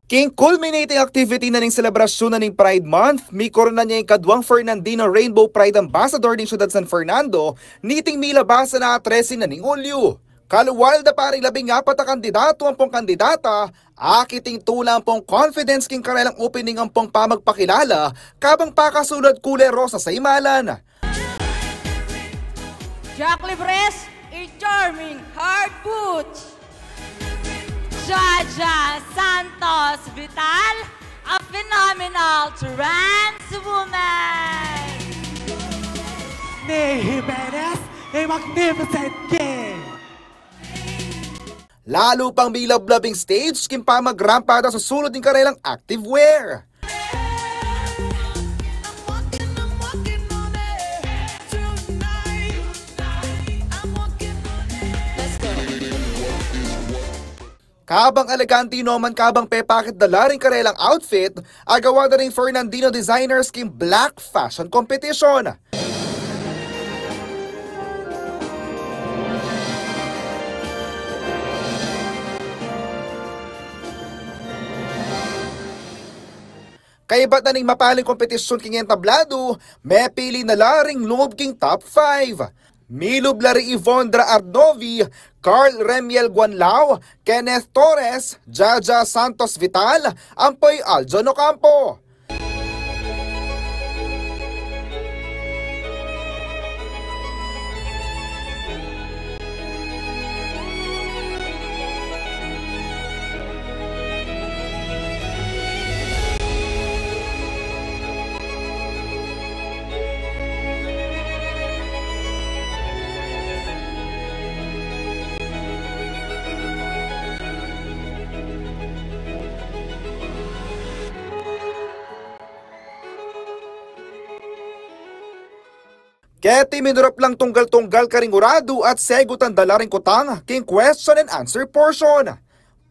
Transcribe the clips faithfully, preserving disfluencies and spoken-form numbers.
King culminating activity na ning selebrasyun na ning Pride Month, mikoronan ya ing kaduang Fernandino Rainbow Pride Ambassador ning Syudad San Fernando, niting milabasan a trese na ning Hulyo. Kalual da pa ring labing apat a kandidatu ampong kandidata, akit ing tula ampong confidence king karelang opening ampong pamagpakilala, kabang pakasulud kule rosas a imalan. Jack Libres, a charming hard boots. Jaja Santos Vital, a phenomenal trans woman. Ni Jimenez, a magnificent king. Lalu pang milablab ing stage king pamagrampa da susulud ing karelang active wear. Kabang elegante no man kabang pepakit da la ring karelang outfit, agawa da ring Fernandino Designers king Black Fashion Competition. Kaybat na ning mapaling kompetisyun king entabladu, mepili na la ring lub king top five. Milub la ri Yvondra Arnovi, Carl Remiel Guanlao, Kenneth Torres, Jaja Santos Vital, ampo i Aljon Ocampo. Keti minurap lang tunggal-tunggal karing uradu at segutan da la ring kutang king question and answer portion.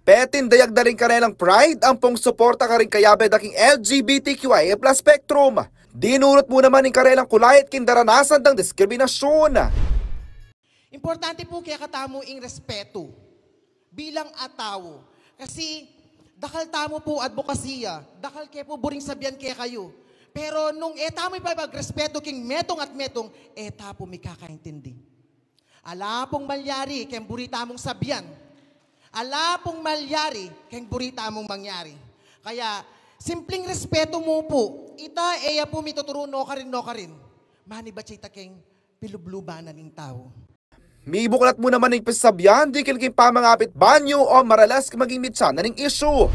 Petin dayag da ring karelang pride ampong suporta karing kayabe da king L G B T Q I A plus spectrum. Dinurut mu naman ing karelang kulayat king daranasan dang diskriminasyun. Importante pu kekatamu ing respetu bilang a tau. Kasi dakal tamu pu adbokasiya, dakal ke pu buring sabian kekayu. Pero nung e tamu ipapagrespetu king metung at metung, e ta pu mikakaintindi. Ala pung malyari keng buri tamung sabian. Ala pung malyari keng buri tamung mangyari. Kaya, simpling respetu mu pu, ita e ya pu mituturu nukarin, nukarin. Manibat ya ita keng pilubluban na ning tau. Mibuklat mu naman ing pisabian dikil king pamangapit banyu o maralas king maging mitsa na ning issue.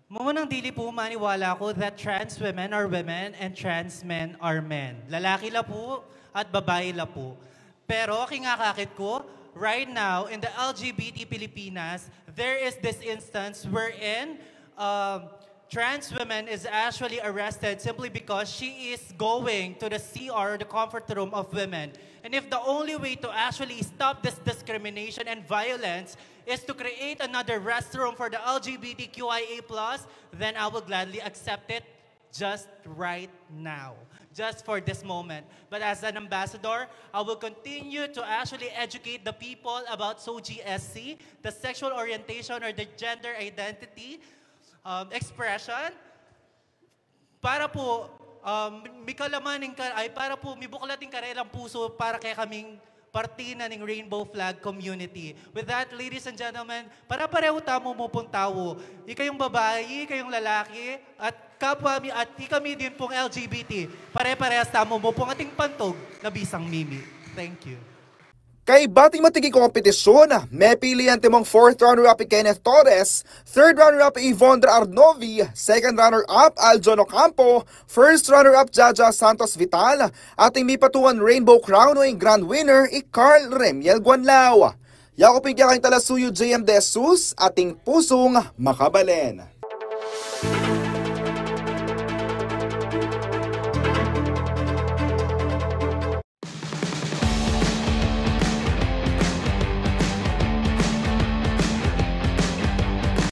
Mumunang dili pu maniwala ku that trans women are women and trans men are men. Lalaki la pu at babai la pu. Pero king akakit ku, right now, in the L G B T Pilipinas, there is this instance wherein, um, trans women is actually arrested simply because she is going to the C R, the comfort room of women. And if the only way to actually stop this discrimination and violence is to create another restroom for the L G B T Q I A plus, then I will gladly accept it just right now, just for this moment. But as an ambassador, I will continue to actually educate the people about S O G S C, the sexual orientation or the gender identity, um, expression, para pu, um, mikalaman ing ka-, ay, para pu mibuklat ing karelang pusu para kekaming parte na ning Rainbow Flag Community. With that, ladies and gentlemen, pare-parehu tamu mu pung tau. Ikayung babai, ikayung lalaki, at kapwa mi, at ikami din pung L G B T. Pare-parehas tamu mu pung ating pantog na bisang mimi. Thank you. Kaybat ing matiging kompetisyun, mepili antimong fourth runner-up i Kenneth Torres, third runner-up i Yvondra Arnovi, second runner-up Aljon Ocampo, first runner-up Jaja Santos Vital, at ing mipatungan Rainbow Crown o ing grand winner i Carl Remiel Guanlao. Yaku pin kekayung talasuyu J M De Jesus, ating pusung makabalen.